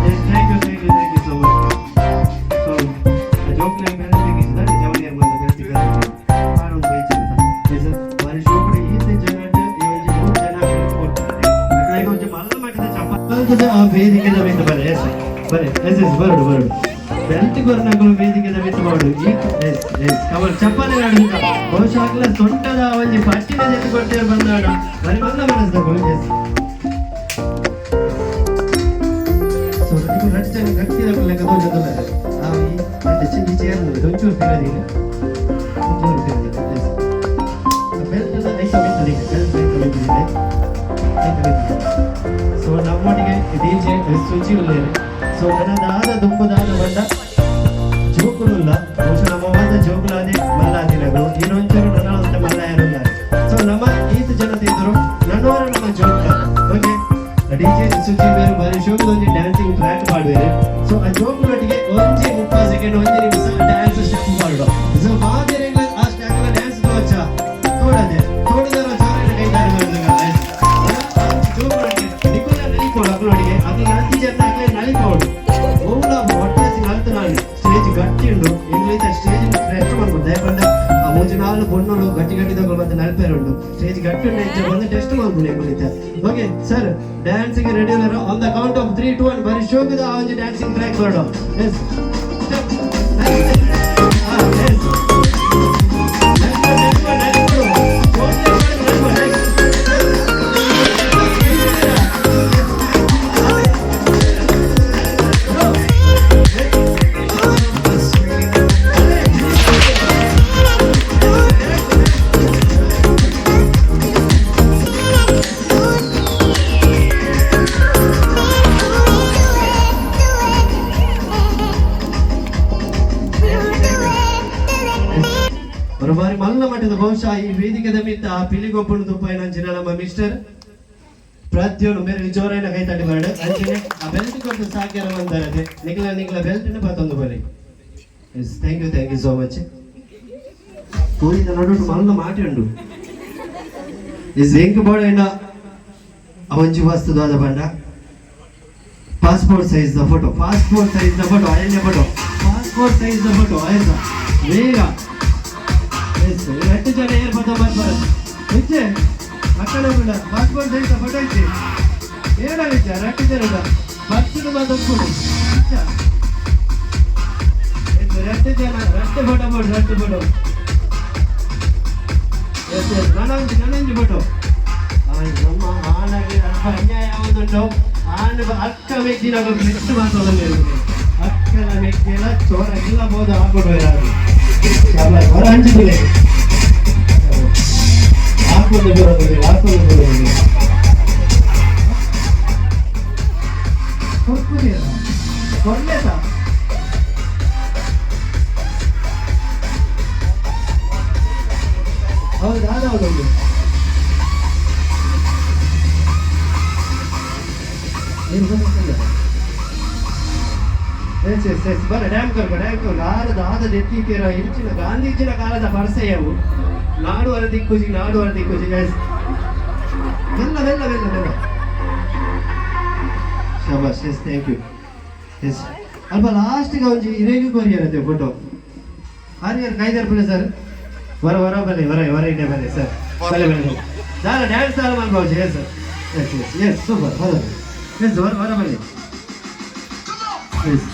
Yes, thank you, thank you, thank you so much. So, ಜೋಕ್ಲೆ belt ತೆಗಿಸಿದ ಜವಳಿಯರ್ ಬಂದ ಬೆಲ್ಟ್ ಆರೊಂದು ಬೈಚಿದ. ಎಸ್, ಬಾರಿ ಶೋಕಡೆ ಈತ ಜನ ಈ ಒಂಜಿ ಮೂರು ಜನ ಕೊಡ್ತಾರೆ. ಅಕ್ಲೆಗ್ ಒಂಜಿ ಮಲ್ಲ ಮಟ್ಟದ ಚಪ್ಪಾಳೆ. ಆ ವೇದಿಕೆದ ಮಿತ್ತ ಬರೆ. ಎಸ್, ಬರೆ. ಎಸ್ ಎಸ್, ಬರಡು ಬರಡು. ಬೆಲ್ಟ್ ಕೊರ್ನಕುಲು ವೇದಿಕೆದ ಮಿತ್ತ ಮಾಡು. ಎಸ್ ಎಸ್, ಕವರ್ ಚಪ್ಪಾಳೆ ಆಡುತ್ತ. ಬಹುಶಃ ಅಕ್ಲ ಸೊಂಟದ ಒಂಜಿ ಪಟ್ಟಿನ ಜೊತೆ ಕೊಡ್ತೇವೆ ಬಂದಾಡ. ಬರಿ ಮಲ್ಲ ಮನಸ್ಸದಕುಲು. ಎಸ್, ಸೊ ಈಗ ರಡ್ಡು ಜನ ಗಟ್ಟಿದ ಲೆಕ್ಕ ತೋಜದಲ್ಲ. ಆ ಈ ರಡ್ಡು ಈ ಚೇರ್ ಒಂಚೂರು ಫಿರದಿಲ್ಲ, ಒಂಚೂರು ಫಿರದಿಲ್ಲ. ಎಸ್, ಬೆಲ್ಟ್ ಎಲ್ಲ ಐತ ಮಿತ್ತದಿಲ್ಲ, ಬೆಲ್ಟ್ ಐತ ಮಿತ್ತದಿಲ್ಲ, ಐತ ಮಿತ್ತಿದೆ. ಸೊ ನಮ್ಮೊಟ್ಟಿಗೆ ಡಿಜೆ ಸುಚಿ ಉಲ್ಲೇರು. ಸೊ ನನದಾದ ದುಂಬುದಾದ ಬಂಡ ಜೋಕುಲುಲ್ಲ. ಬಹುಶಃ ನಮ್ಮ ಮಾತ ಜೋಕುಲಾದೆ ಮಲ್ಲಾದಿನಗಳು ಇನ್ನೊಂಚೂರು ನನ್ನ ಮಲ್ಲ ಯಾರುಲ್ಲ. ಸೊ ನಮ್ಮ ಈತ ಜನತೆ ಇದ್ದರು ನನ್ನವರ ನಮ್ಮ ಜೋಕುಲ. ಓಕೆ, ಡಿಜೆ ಸುಚಿ ಬೇರೆ ಬಾರಿ ಶೋಕದ ಒಂಜಿ ಡ್ಯಾನ್ಸಿಂಗ್ ಟ್ರ್ಯಾಕ್ ಮಾಡುವೇರು. ಸೊ ಆ ಜೋಕುಲೊಟ್ಟಿಗೆ ಒಂಜಿ 30 ಸೆಕೆಂಡ್, ಒಂಜಿ ನಿಮಿಷ ಡ್ಯಾನ್ಸ್ ಸ್ಟೆಪ್ ಮಾಡುವ. ಸೊ ಮಾತೆರೆಗ್ಲ ಆ ಸ್ಟೆಪ್ ಡ್ಯಾನ್ಸ್ ತೋಚ ತೋಡದೆ ತೋಡ. ನಾಲ್ ಪೊಣ್ಣುಲು ಗಟ್ಟಿ ಗಟ್ಟಿ ತಗೊಳ್ ಮತ್ತೆ ನಲ್ಪೇರುಂಡು ಸ್ಟೇಜ್ ಗಟ್ಟಿ ಉಂಡು ಒಂದು ಟೆಸ್ಟ್ ಮಲ್ಪುನೆ ಕುಳಿತ. ಓಕೆ ಸರ್, ಡ್ಯಾನ್ಸಿಗೆ ready on the count of 3 2 1 ಬರಿ ಶೋಕದ ಆ ಒಂಜಿ ಡ್ಯಾನ್ಸಿಂಗ್ ಟ್ರ್ಯಾಕ್ ಬರಡು. ಎಸ್ ಬಾರಿ ಮಲ್ಲ ಮಟ್ಟದ ಬಹುಶಃ ಈ ವೇದಿಕೆದ ಮಿತ್ತ ಆ ಪಿಲಿಗೊಬ್ಬನು ತುಪ್ಪಾಯಿನಂಚಿನ ನಮ್ಮ ಮಿಸ್ಟರ್ ಪ್ರತಿಯೊಂದು ಮೇರೆ ಜೋರಾಯಿನ ಕೈ ತಟ್ಟಿ ಬರಡು. ಅಂಚನೆ ಆ ಬೆಲ್ಟ್ ಕೊಟ್ಟು ಸಾಕ್ಯಾರ ಬಂದಾರದೆ ನಿಖಲ ನಿಖಲ ಬೆಲ್ಟ್ ಪತ್ತೊಂದು ಬರಲಿ. Yes, thank you, thank you so much. ಕೋಳಿದ ನಡುಟು ಮಲ್ಲ ಮಾಟಿ ಉಂಡು. ಎಸ್, ಎಂಕ್ ಬೋಡೈನ ಅವಂಜಿ ವಸ್ತುದಾದ ಬಂಡ passport size the photo, passport size the photo, ಅಯನ್ಯ photo, passport size the photo ಆಯ್ತಾ ಬೇಗ. ಎಸ್, ಎಷ್ಟು ಜನ ಏರ್ ಪದ ಬರ್ಬಾರ ಇಚ್ಚೆ ಅಕ್ಕಡ ಕೂಡ ಪಾಸ್ಪೋರ್ಟ್ ಸೈಜ್ the photo ಇಚ್ಚೆ ಏನಾಗಿಚ್ಚ ರಟ್ಟು ಜನ ಪರ್ಸನ್ ಮಾತಾಡ್ಕೊಡು. ರಟ್ಟು ಜನ ರಟ್ಟು ಫೋಟೋ ಬೋಡು, ರಟ್ಟು ಫೋಟೋ. ಎಸ್ ಎಸ್, ನನೊಂಜಿ ನನೊಂಜಿ ಫೋಟೋ. ನಮ್ಮ ಆನಗೆ ಅಲ್ಪ ಅನ್ಯಾಯ ಆವೊಂದುಂಡು. ಆನ ಅಕ್ಕ ಮೆಗ್ದಿನ ಮೆಟ್ಟು ಮಾತಾಡೋದು ಅಕ್ಕನ ಮೆಗ್ದಿನ ಚೋರ ಇಲ್ಲ ಬೋದು ಹಾಕೊಂಡು ಯಾರು ಹೊರ ಹಂಚಿದಿಲ್ಲ ಹಾಕೊಂಡು ಬರೋದು ಹಾಕೊಂಡು ಬರೋದು ಕೊರ್ಪುದಿಲ್ಲ ಕೊರ್ಲೇತ. ಹೌದು ಹೌದು ಎಸ್ ಎಸ್ ಎಸ್, ಬರ ಡ್ಯಾಮ್ ಕರ್ಕ ಡ್ಯಾಮ್ ಕರ್ಕ ಆರದ ಆದದ ಎತ್ತೀತೀರ ಇಂಚಿನ ಗಾಂಧೀಜಿನ ಕಾಲದ ಪರಸೆಯವು ನಾಡುವರ ದಿಕ್ಕುಜಿ ನಾಡುವರ ದಿಕ್ಕುಜಿ. ಎಸ್, ಮೆಲ್ಲ ಮೆಲ್ಲ ಮೆಲ್ಲ ಮೆಲ್ಲ, ಶಬಾಷ್. S, thank you. S, ಅಲ್ಪ ಲಾಸ್ಟ್ಗೆ ಒಂಜಿ ಇರೇಗು ಕೊರಿಯರತ್ತೆ ಫೋಟೋ. ಆರ್ಯರ್ ಕೈದರ್ಪುಲೆ ಸರ್, ವರ ವರ ಬಲೆ ವರ ವರ ಇಡೆ ಬಲೆ ಸರ್, ಬಲೆ ಬಲೆ ದಾಲ ಡ್ಯಾನ್ಸ್ ದಾಲ ಮಲ್ಪೌಜಿ. Yes sir, yes yes yes, super. ಹೌದು, ಎಸ್, ವರ ವರ ಬಲೆ. ಎಸ್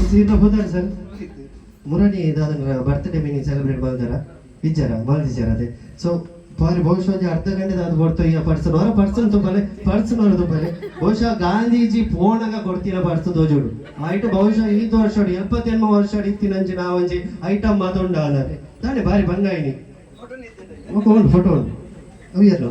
ಎಸ್, ಹೋದಾರೆ ಸರ್. ಮುರಣಿ ದಾದನ ಬರ್ತ್ಡೇ ಮಿನಿ ಸೆಲೆಬ್ರೇಟ್ ಮಲ್ದಾರ ಇಜ್ಜಾರ ಮಲ್ದಿಜಾರ ಅದೇ. ಸೊ ಬಾರಿ ಬಹುಶಃ ಒಂಜಿ ಅರ್ಧ ಗಂಟೆ ದಾದ ಕೊಡ್ತು ಈಗ ಪರ್ಸನ್ ಹೊರ ಪರ್ಸನ್ ತುಂಬಲೆ ಪರ್ಸನ್ ಹೊರ ತುಂಬಲೆ. ಬಹುಶಃ ಗಾಂಧೀಜಿ ಪೋಣಗ ಕೊಡ್ತಿನ ಪರ್ಸ್ ದೋಜೋಡು ಐಟ್ ಬಹುಶಃ ಈ ವರ್ಷ 78 ವರ್ಷ ಇತ್ತಿನಂಚಿನ ಆ ಒಂಜಿ ಐಟಮ್ ಮಾತುಂಡ ಅಲ್ಲದೆ ತಾನೆ ಬಾರಿ ಬಂಗಾಯಿನಿ. ಉಂಟು ಫೋಟೋ ಉಂಟು ಅವು ಯಾರು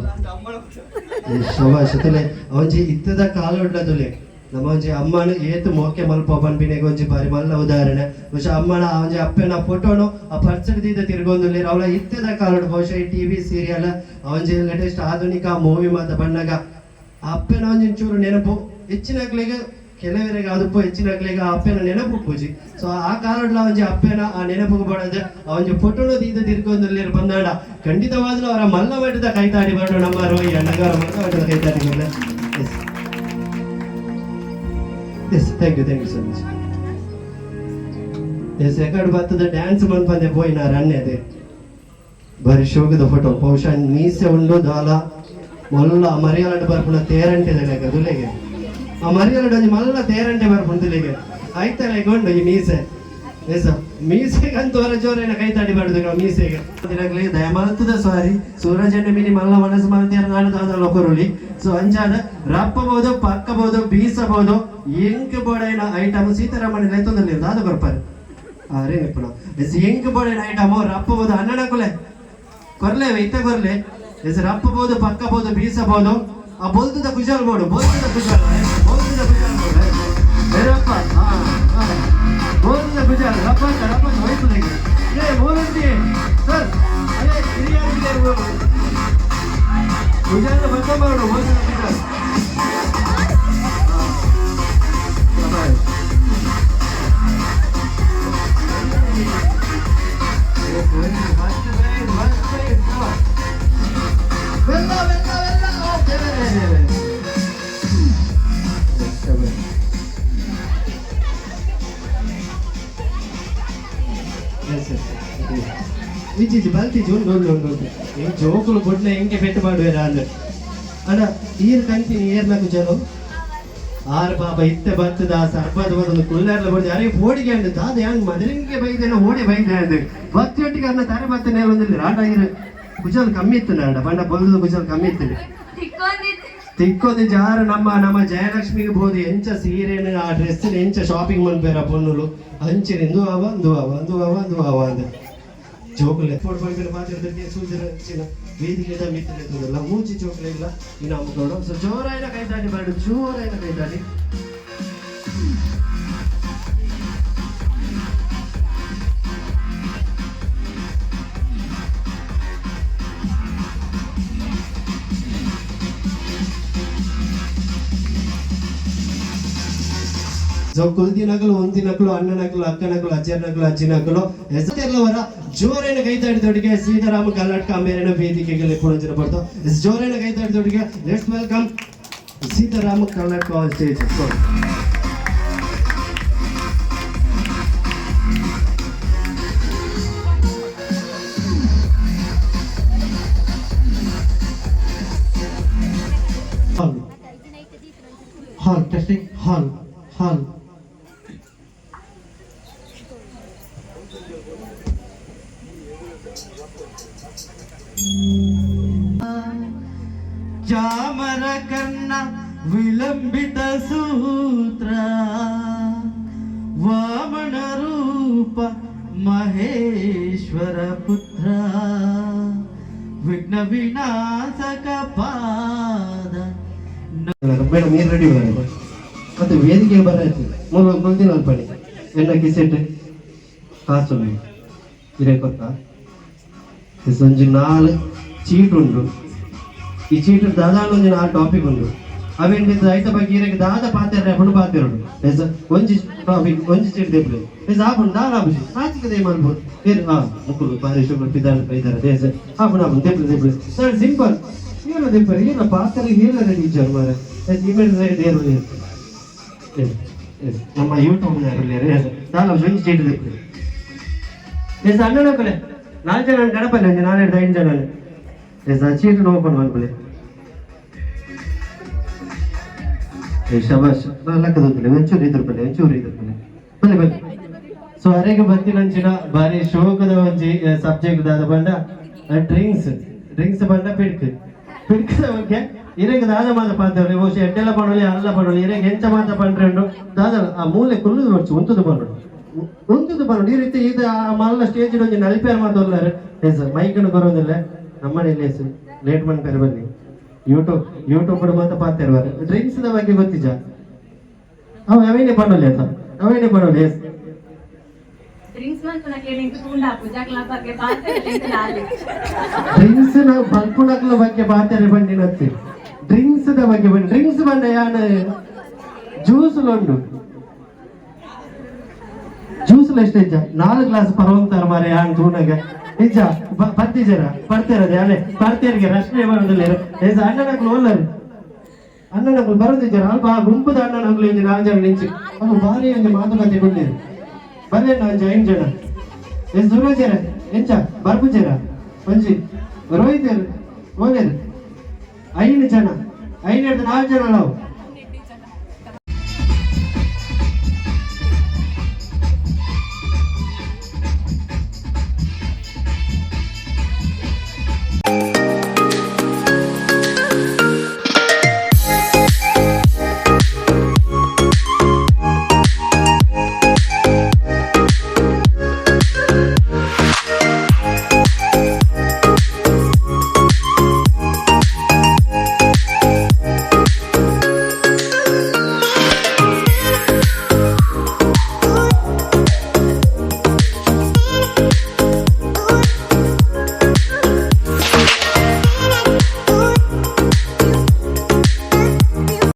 ಶಬಾಷ್ ತುಲೆ. ಅವಂಜಿ ಇತ್ತದ ಕಾಲೊಡ್ಲ ತುಲೆ ನಮ್ಮ ಒಂಜಿ ಅಮ್ಮನ ಏತ್ ಮೋಕೆ ಮಲ್ಪ ಪನ್ಪಿನೆಗ್ ಒಂಜಿ ಬಾರಿ ಮಲ್ಲ ಉದಾಹರಣೆ. ಬಹುಶಃ ಅಮ್ಮನ ಆ ಒಂಜಿ ಅಪ್ಪನ ಫೋಟೋನು ಆ ಪರ್ಸಡ್ ದೀದ ತಿರ್ಗೊಂದುಲ್ಲೇರ್. ಅವಳ ಇತ್ತದ ಕಾಲೊಡು ಬಹುಶಃ ಈ ಟಿವಿ ಸೀರಿಯಲ್ ಅವಂಜಿ ಲೇಟೆಸ್ಟ್ ಆಧುನಿಕ ಮೂವಿ ಮಾತ ಬಣ್ಣಗ ಆ ಅಪ್ಪನ ಒಂಜಿ ಚೂರು ನೆನಪು ಹೆಚ್ಚಿನಕ್ಲೆಗ್ ಕೆಲವರಿಗೆ ಅದುಪ್ಪು ಹೆಚ್ಚಿನಕ್ಲೆಗ್ ಆ ಅಪ್ಪನ ನೆನಪು ಪೂಜಿ. ಸೊ ಆ ಕಾಲೊಡ್ಲ ಒಂಜಿ ಅಪ್ಪನ ಆ ನೆನಪುಗು ಬಡದು ಆ ಒಂಜಿ ಫೋಟೋನು ದೀದ ತಿರ್ಗೊಂದುಲ್ಲೇರ್ ಬಂದಾಡ ಖಂಡಿತವಾಗ್ಲೂ ಅವರ ಮಲ್ಲ ಮಟ್ಟದ ಕೈತಾಡಿ ಬರಡು ನಮ್ಮ ರೋಹಿ ಅಣ್ಣಗವರ ಮಲ್ಲ ಮಟ್ಟದ ಕೈತಾಡಿ ಬರಲ. Yes yes, thank you, thank you so much. Yes, ಎಕಡ್ ಬತ್ತದ ಡ್ಯಾನ್ಸ್ ಮನ್ಪಂದೆ ಪೋಯಿನ ರನ್ನೆ ಬಾರಿ ಶೋಕದ ಫೋಟೋ. ಬಹುಶಃ ಮೀಸೆ ಉಂಡು ದಾಲ ಮಲ್ಲ ಮರಿಯಾಲಡ್ ಬರ್ಪುನ ತೇರಂಟೆ ಲೆಕ್ಕ ದುಲೆಗೆ ಆ ಮರಿಯಾಲಡ್ ಒಂಜಿ ಮಲ್ಲ ತೇರಂಟೆ ಬರ್ಪುನ ದುಲೆಗೆ ಐತಲೆ ಗೊಂಡು ಈ ಮೀಸೆ. ಎಸ್, ಮೀಸೆಗಂತೂ ಹೊರ ಜೋರೇನ ಕೈ ತಾಡಿ ಬಡುದು ಮೀಸೆಗೆ ದಿನಕ್ಲೆ ದಯಮಲ್ತದ ಸಾರಿ ಸೂರಜನ ಮಿನಿ ಮಲ್ಲ ಮನಸ್ಸು ಮಲ್ತಿಯರ ನಾಡು ದಾದ ಲೊಕೊರುಲಿ. ಸೊ ಅಂಚಾದ ರಪ್ಪಬಹುದು ಪಕ್ಕಬಹುದು ಬೀಸಬಹುದು ಎಂಕ್ ಬೋಡೈನ ಐಟಮ್ ಸೀತಾರಾಮನ ಲೆತ್ತೊಂದಲ್ಲಿ ದಾದ ಕೊರ್ಪಾರು ಅರೆ ನಿಪ್ಪುನ. ಎಸ್, ಎಂಕ್ ಬೋಡೈನ ಐಟಮ್ ರಪ್ಪಬಹುದು ಅಣ್ಣನ ಕುಲೆ ಕೊರ್ಲೆ ಇತ್ತ ಕೊರ್ಲೆ. ಎಸ್, ರಪ್ಪಬಹುದು ಪಕ್ಕಬಹುದು ಬೀಸಬಹುದು ಆ ಬೊಲ್ತದ ಕುಶಾಲ್ ಬೋಡು ಬೊಲ್ತದ ಕುಶಾಲ್ ಬೊಲ್ತದ ಕುಶಾಲ್ ಬೋಡು ಬೇರಪ್ಪ. ಹಾ ಬೋಲ್ತದ ಕುಶಾಲ್ ರಪ್ಪ ರಪ್ಪ ಹೋಯ್ತು. ಏ ಮೋರಂತಿ ಸರ್, ಅದೇ ಹಿರಿಯ ಕುಶಾಲ್ ಬತ್ತ ಮಾಡು ಬೊಲ್ತದ ಕುಶಾಲ್. ಬೆಲ್ಲ ಬೆಲ್ಲ ಬೆಲ್ಲ ಓಕೆ ಇಜ್ಜಿ ಬಲ್ತಿಜಿ ಉಂಡು ಉಂಡು ಉಂಡು ಉಂಡು. ಈ ಜೋಕುಲು ಬೊಡ್ನ ಎಂಕೆ ಪೆಟ್ಟು ಮಾಡುವೆರ ಅಂದ್ ಅಣ್ಣ. ಈರ್ ಕಂತೀನಿ ಏರ್ನ ಕುಜಲು ಆರ್ ಪಾಪ ಇತ್ತೆ ಬತ್ತದ ಸರ್ಪದ ಬತ್ತದ ಕುಲ್ಲಾರ್ಲ ಬಡ್ದು ಅರೆ ಓಡಿಗೆ ಅಂಡ್ ದಾದ ಯಾನ್ ಮದರಿಂಗೆ ಬೈದೇನ ಓಡೆ ಬೈದೆ ಅಂದ್ ಬತ್ತಿಯೊಟ್ಟಿಗೆ ಅನ್ನ ತರೆ ಬತ್ತ ನೇರ ಒಂದಿಲ್ಲ. ಆಟ ಈರ್ ಕುಜಲ್ ಕಮ್ಮಿ ಇತ್ತು ನಾಡ ಬಣ್ಣ ಬೊಲ್ದು ಕುಜಲ್ ಕಮ್ಮಿ ಇತ್ತು. ತಿಕ್ಕೋದಿ ಜಾರು. ನಮ್ಮ ನಮ್ಮ ಜಯಲಕ್ಷ್ಮಿಗೆ ಬೋದು ಎಂಚ ಸೀರೆನ ಆ ಡ್ರೆಸ್ ಎಂಚ ಶಾಪಿಂಗ್ ಮನ್ಪೇರ ಪೊನ್ನುಲು ಅಂಚಿನ ಇಂದು ಅವ ಅಂದು ಅವ ಅಂದು ಅವ ಅಂದು ಅವ ಅಂದ. ಜೋಕುಲೆ ಫೋಡ್ ಪನ್ಪಿನ ಮಾತಾಡ್ದಕ್ಕೆ ಸೂಜರ ಅಂಚಿನ ವೇದಿಕೆದ ಮಿತ್ರ ಮೂಚಿ ಜೋಕುಲೆ ಇಲ್ಲ ಇನಾಮ ಕೊಡು. ಸೊ ಜೋರಾಯಿನ ಕೈತಾಡಿ ಬರಡು, ಜೋರಾಯಿನ ಕೈತಾಡಿ. ಸೊ ಕುಲ್ದಿನಕಲು ಒಂದಿನಕಲು ಅಣ್ಣನಕಲು ಅಕ್ಕನಕಲು ಅಜ್ಜನಕಲು ಅಜ್ಜಿನಕಲು ಎಸೆಲ್ಲವರ ಜೋರೇನ ಕೈತಾಡಿದೊಟ್ಟಿಗೆ ಸೀತಾರಾಮ ಕರ್ನಾಟಕ ಮೇರಿನ ವೇದಿಕೆಗೆ ಪುಣಂಜನ ಪಡ್ತು. ಜೋರೇನ ಕೈತಾಡಿದೊಟ್ಟಿಗೆ let's welcome Sitarama Karnataka on stage. Hall hall testing hall hall. Chamara Karna ವಿಲಂಬಿತ ಸೂತ್ರ ವಾಮನ ರೂಪ ಮಹೇಶ್ವರ ಪುತ್ರ ವಿಘ್ನ ವಿನಾಶಕ ಪಾದ. ಮೇಡಮ್, ಏನು ರೆಡಿ ಬರ ಮತ್ತೆ ವೇದಿಕೆ ಬರಾಯ್ತು ಮೂರು ಮುಂದಿನ ಅಲ್ಪಣಿ ಎನ್ನ ಕಿಸೆಟ್ ಕಾಸು ಇರೇ ಕೊತ್ತ ಒಂಜಿ ನಾಲ್ ಚೀಟ್ ಉಂಡು. ಈ ಚೀಟ್ ದಾದಾಂಡ ಒಂಜಿ ನಾಲ್ ಟಾಪಿಕ್ ಉಂಡು. ಅವೇನ್ ಐತ ಬಗ್ಗೆ ಇರೆಗ್ ದಾದ ಪಾತೆರ ಪುಂಡು ಪಾತೆರಡು. ಎಸ್, ಒಂಜಿ ಟಾಪಿಕ್ ಒಂಜಿ ಚೀಟ್ ದೇಪುಲೆ. ಎಸ್, ಆಪುಂಡು ದಾಲ ಆಪುಜಿ ಆಚಿಕದೆ ಮಲ್ಪು ಏರ್ ಆ ಮುಕುಲು ಬಾರಿ ಶುಕ್ರ ಪಿದಾರ್ ಬೈದಾರ. ಎಸ್, ಆಪುಂಡು ಆಪುಂಡು ದೇಪುಲೆ ದೇಪುಲೆ. ಸರ್, ಸಿಂಪಲ್ ಏನ ದೇಪರೆ ಏನ ಪಾತೆರ ಏನ ರೆಡಿ ಇಜ್ಜಾರ್ ಮಾರೆ. ಎಸ್, ಇಮೇಲ್ ಸೈಡ್ ಏರು. ಎಸ್ ಎಸ್, ನಮ್ಮ ಯೂಟ್ಯೂಬ್ ಎಸ್ ದಾಲ ಒಂಜಿ ಚೀಟ್ ದೇಪುಲೆ. ಎಸ್, ಅಣ್ಣನ ಕಲೆ ನಾಲ್ಕು ಜನ ಗಣಪಲ್ಲಿ ಒಂಜಿ ನಾಲ್ಕು ಐದು ಜನ. ಎಸ್, ಆ ಚೀಟ್ ಓಪನ್ ಮಲ್ಪುಲೆ. ಏ ಶಬಾಷ್, ಲಕ್ಕದೊಂದಿಲ್ಲ. ಒಂಚೂರು ಇದ್ರ ಬಲ್ಲೆ, ಒಂಚೂರು ಇದ್ರ ಬಲ್ಲೆ, ಬನ್ನಿ ಬನ್ನಿ. ಸೊ ಅರೆಗೆ ಬತ್ತಿನಂಚಿನ ಬಾರಿ ಶೋಕದ ಒಂಜಿ ಸಬ್ಜೆಕ್ಟ್ ದಾದ ಪಂಡ ಡ್ರಿಂಕ್ಸ್. ಡ್ರಿಂಕ್ಸ್ ಪಂಡ ಪಿಡ್ಕ್. ಪಿಡ್ಕದ ಬಗ್ಗೆ ಇರೆಗ್ ದಾದ ಮಾತ ಪಾತೆರ ಬಹುಶಃ ಎಡ್ಡೆಲ ಪಣೊಲಿ ಅಲ್ಲ ಪಣೊಲಿ. ಇರೆಗ್ ಎಂಚ ಮಾತ ಪಂಡ್ರೆ ಉಂಡು ದಾದ? ಆ ಮೂಲೆ ಕುಲ್ಲುದು ಬರ್ಚು, ಉಂತುದು ಪನೊಡು, ಉಂತುದು ಪನೊಡು. ಈ ರೀತಿ ಇದು ಆ ಮಲ್ಲ ಸ್ಟೇಜ್ ಒಂಜಿ ನಲಿಪೇರ್ ಮಾತ ಉಲ್ಲಾರು. ಎಸ್, ಮೈಕನ್ನು ಬರೋದಿಲ್ಲ ನಮ್ಮನೆ ಎಸ್ ಲೇಟ್ ಮನ್ಪೇರೆ ಬನ್ನಿ. ಯೂಟ್ಯೂಬ್ ಯೂಟ್ಯೂಬ್ ಮಾತ ಪಾತೆರ್ವಾರೆ. ಡ್ರಿಂಕ್ಸ್ the ಬಗ್ಗೆ ಗೊತ್ತಿಜ ಅವ ಅವೇನೆ ಪಣೊಲಿ ಅತ ಅವೇನೆ ಪಣೊಲಿ. ಎಸ್. ಡ್ರಿಂಕ್ಸ್ ಮಲ್ಪುನಕ್ಲೆನ್ ಎಂಕ್ ತೂಂಡಾಪು ಜಕ್ಲ ಬಗ್ಗೆ ಪಾತೆರ. ಡ್ರಿಂಕ್ಸ್ ನಾವು ಬಲ್ಪುನಕ್ಲ ಬಗ್ಗೆ ಪಾತೆರೆ ಬಂಡಿನತ್ತಿ, ಡ್ರಿಂಕ್ಸ್ the ಬಗ್ಗೆ ಬನ್ನಿ. ಡ್ರಿಂಕ್ಸ್ ಬಂಡ ಯಾನ ಜ್ಯೂಸ್ ಉಂಡು. ಜ್ಯೂಸ್ ಎಷ್ಟು ಇಜ್ಜ? ನಾಲ್ಕು ಗ್ಲಾಸ್ ಪರವಂತಾರ ಮಾರೆ ಯಾನ್ ತೂನಗ ಇಜ್ಜ ಪತ್ತಿಜರ ಪಡ್ತೇರದ ಯಾನೆ ಪಡ್ತೇರಿಗೆ ರಶ್ಮಿ ಬರೋದಿಲ್ಲ. ಎಸ್, ಅಣ್ಣನಕ್ಲು ಓಲ್ಲರು ಅಣ್ಣನಕ್ಲು ಬರೋದಿಜ್ಜರ ಅಲ್ಪ ಆ ಗುಂಪುದ ಅಣ್ಣನಕ್ಲು ಇಂಜಿ ನಾಲ್ಕು ಜನ ನಿಂಚಿ ಅವು ಭಾರಿ ಒಂಜಿ ಮಾತುಕತೆ ಕೊಡ್ಲೇರು ಬಲ್ಲೆ ಒಂಜಿ ಐದು ಜನ. ಎಸ್, ಸೂರಜರ ಎಂಚ ಬರ್ಪುಜರ ಒಂಜಿ ರೋಹಿತರು ಓಲೇರು ಐದು ಜನ ಐದು ನಾಲ್ಕು ಜನ ನಾವು.